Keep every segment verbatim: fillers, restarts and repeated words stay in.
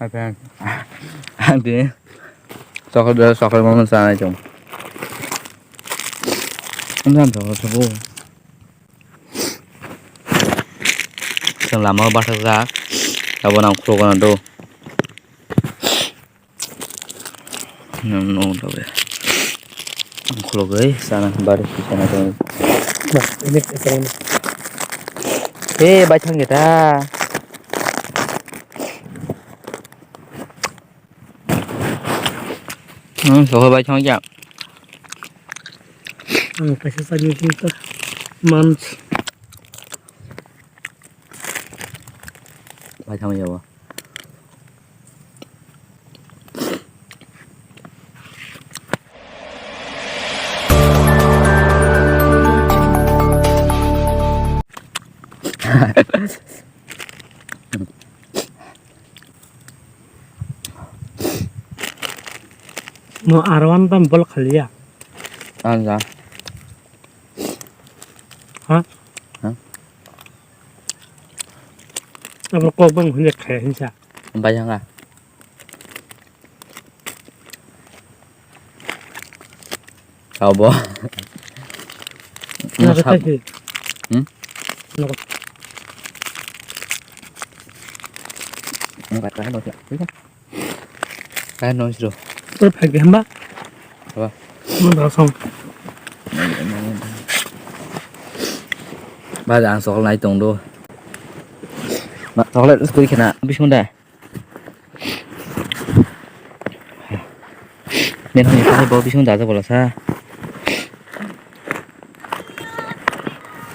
Ante. Chocolate, chocolate mama sanai chong. Ang chocolate sabo. Chwng lama o bathajak. Abo nang khulukgo nang do. Nang no do be. Khulugwi sana bari sana do. Ba, ini pesan. Eh, bai thang kita. Hmm, soho bai thang ya. Ang kaisa side ni sini ta man. Bai thang ya ba. Mo arwan tam bol khaliya. Anja. Ha? Ha? Abo kok bang hunde khaya hinsa. Bai hanga. Abo. Nang Musab- kata sih. Hmm? Nang kata. Nang kata sih. Kaya nong siro. Ur phai ke hamba. Apa? Mun da song. Ba jang sokol nai tong do. Ma sokol kuri khena bising da. Nen honi tani bo bising da bola sa.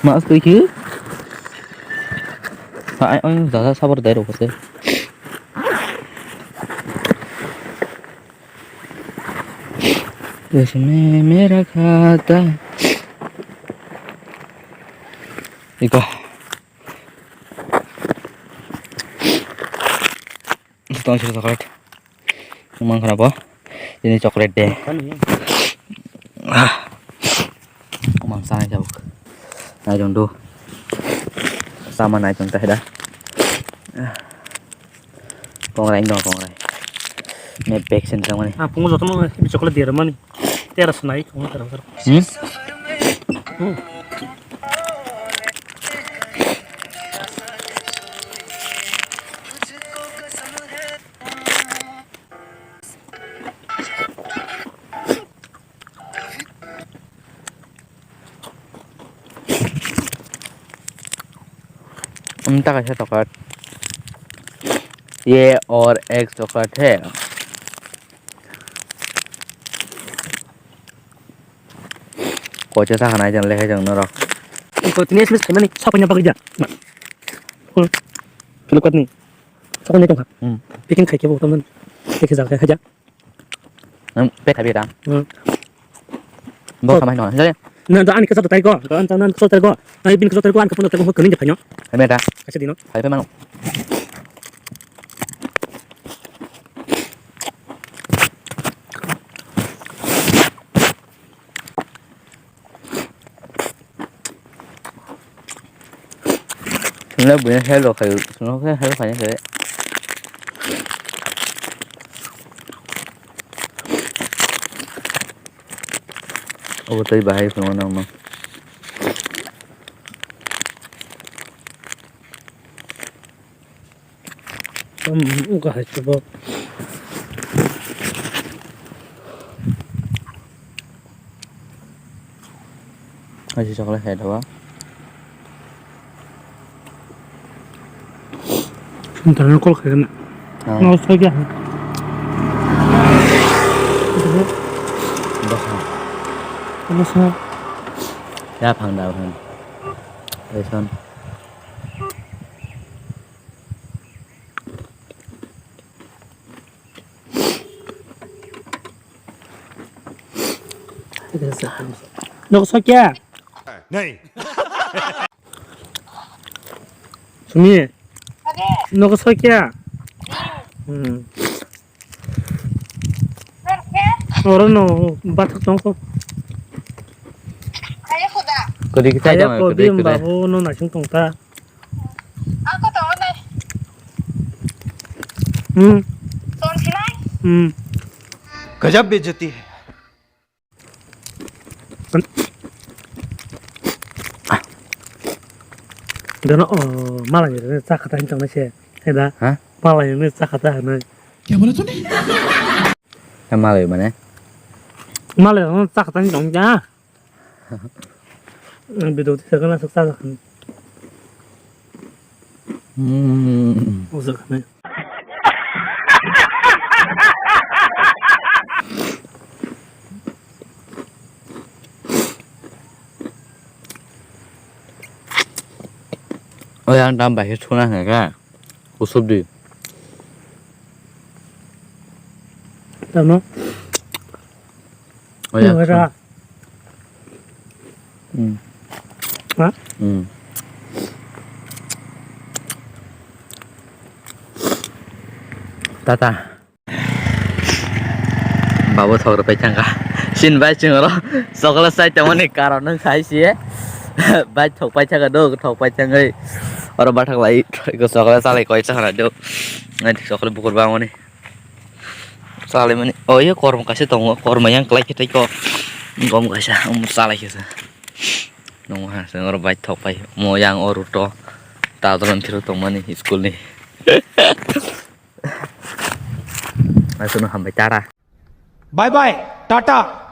Mas koi ki? Hai oi jaga sabar dai rok se. Isme mera khata. Iko. Tong sir chocolate. Mang khana bo. Ini chocolate de. Ah. Mang sana jabuk. Nai dong do. Sama nai dong tah da. Kongrai dong kongrai. Me vaccine tang mani. Ah, pungu joto no chocolate dia mani. Tera sunai, kamu tera tera. Hmm? Hmm. Umta kaisa tokat. Ye or ek tokat he. Kocha ta hanai jan lehe jang norok. Ko tini S M S khaimani sokoni bagwi ja. Ko Flipkart ni sokoni tongkha. Hmm. Packing khai kebo tamani. Packing ja khai ja. Nang pe khabi ta. Hmm. Bo khamai no. Jale. Na da ani kasa tai ko. Da an ta nan kasa tai ko. Ai bin kasa tai ko an kapuno tai ko kani ja khanyo. Khabi ta. Kasa dino. Khabi mano. Swngnai buino help rok khaio, swngnai khe help khaina khe. Obo tei bahai phunuknai nokno. Tamo wngkha hai se bo. Hai se chocolate hai dogo. Internet call khaikhe na. Ah. No, soi kya? Bwsa. Bwsa. Ya phang da phang. Eson. Nok sokya. Nei. Sumi. Nok sokya. Hmm. Oro no bathak tongkho. Kodi kitai jama kodi kodi. Babu no nasing tongta. Ako to ne. Hmm. Hmm. गजब बेइज्जती है। Dono, oh, malai ni chakha ta hinwi tongnai se. Heda? Ha? Malai ni chakha ta hinwi. क्या बोला तूने? Ya malai mane? Malai ni chakha ta hinwi tong ja. Video ti sakana saksa sakana. Hmm. O sakana. O yang dam bai khe suna hwnka khe. Kusubdi. Tamo? O ya. Wala. Hmm. Ha? Hmm. Tata. Babu thok rwpai thangkha. Sin bai chwng oro chocolate chai tongmani karon wng khai si. Bai thok pai thangkha do, thok pai thangwi. Oro bathak lai chocolate chalai koi chana do. Ngai chocolate bukur bangmani. Chalai mani. Oh, iya kormo kaisa tongo. Kormo yang klai khe tei ko. Gom kaisa. Um chalai khe sa. Nong ha se oro bai thok pai. Mo yang oro to. Ta dolan phiro tongmani school ni. Asunu hambai tara. Bye bye, tata.